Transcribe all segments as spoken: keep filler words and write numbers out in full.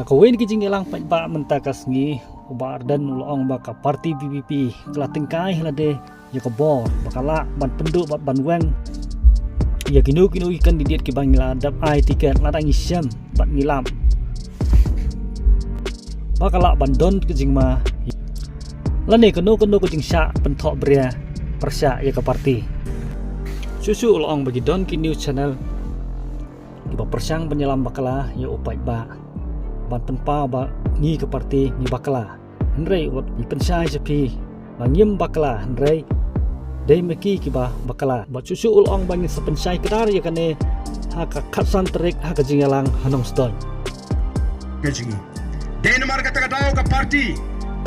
Kawei na ki jingïalang paidbah mynta ka sngi, u Bah Ardent u la ong ba ka parti VPP ka la tyngkai ha lade ïa ka bor ba ka lah ban pynduh bad ban weng ïa kino kino ki candidate kiba ngi la dep ai tiket lada ngi shem bad ngi lap ba ka lah ban don ka jingma lane kano kano ka jingshah pynthohbria pyrshah ïa ka parti. Shuh shuh u la ong ba ki don ki news channel kiba pyrshang ban ïalam bakla ïa u paidbah ban pynpaw ba ngi ka parti ngi bakla. Hynrei wat ngi pynshai sha phi ba ngim bakla, hynrei dei ma ki kiba bakla. Bad shuh shuh u la ong ba ngin sa pynshai kdar ïa kane ha ka khatsan tarik ha ka jingïalang ha Nongstoiñ. Ka jingim. Dei namar kata ka daw ka parti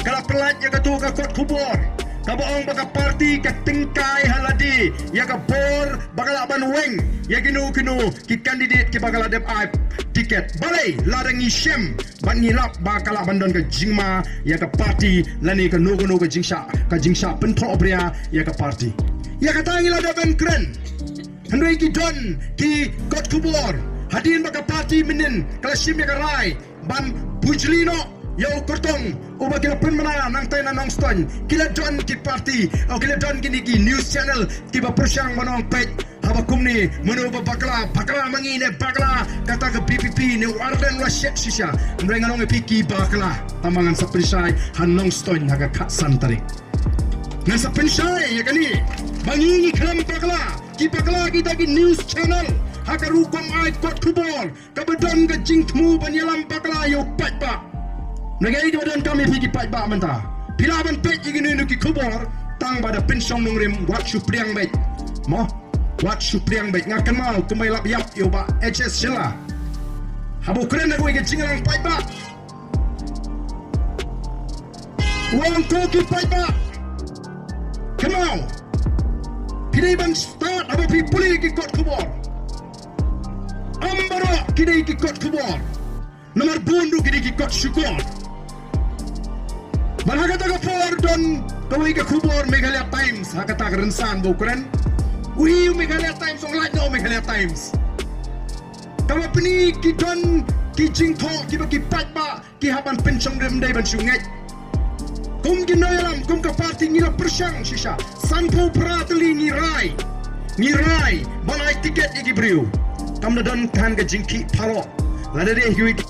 ka la pyllait ïa kato ka kot khubor kaba ong ba ka parti ka tyngkai ha lade ïa ka bor ba ka lah ban weng ïa kino kino ki candidate kiba ka la dep ai tiket. Balei lada ngi shem bad ngi lap ba ka lah ban don ka jingma ïa ka parti lane kano kano ka jingshah, ka jingshah pynthohbria ïa ka parti. Ïa kata ngi la dep ban kren. Hynrei ki don ki kot khubor hadien ba ka parti mynnin ka la shim ïa ka rai ban pujli noh ïa u kyrtong uba ki la pynbna nangtai na Nongstoiñ. Ki la don ki parti, o ki la don kine ki news channel kiba pyrshang ban ong peit haba kumne mano ba bakla, bakla ma ngi ne bakla kata ka VPP ne u Ardent u la shet shisha. Hynrei ngan ong ïa phi ki bakla, tangba ngan sa pynshai ha Nongstoiñ ha ka khatsan tarik. Ngan sa pynshai ïa kane ba ngi ngi khlem bakla, ki bakla kita ki news channel ha ka rukom ai kot khubor kaba don ka jingthmu ban ïalam bakla ïa u paidbah. Ngi kiba donkam ïa phi ki paidbah mynta, phi lah ban peit ïa kino kino ki khubor tangba da pynshong nongrim wat shu pdiang beit. Mo, wat shu pdiang beit. Nga kynmaw kumba i lap ïap ïa u Bah H S Shylla haba u kren ha kawei ka jingïalang paidbah. U ong ko ki paidbah, kynmaw, phi dei ban stad haba phi pule ki kot khubor. Ym baroh ki dei ki kot khubor, namar bun ruh ki dei ki kot shukor. Bad ha kata ka por don kawei ka khubor Meghalaya Times ha kata ka rynsan ba u kren. U hi u Meghalaya Times, ong lait noh u Meghalaya Times. Kaba pyni ki don ki jingthoh kiba ki paidbah ki hap ban pynshong nongrim, ym dei ban shu ngeit. Kum ki nongïalam, kum ka parti ngi la pyrshang shisha. Sanphew phra tylli ngi rai, ngi rai ban ai tiket ïa ki briew. Kam da don tang ka jingkhih pharok. Lada dei kiwei ki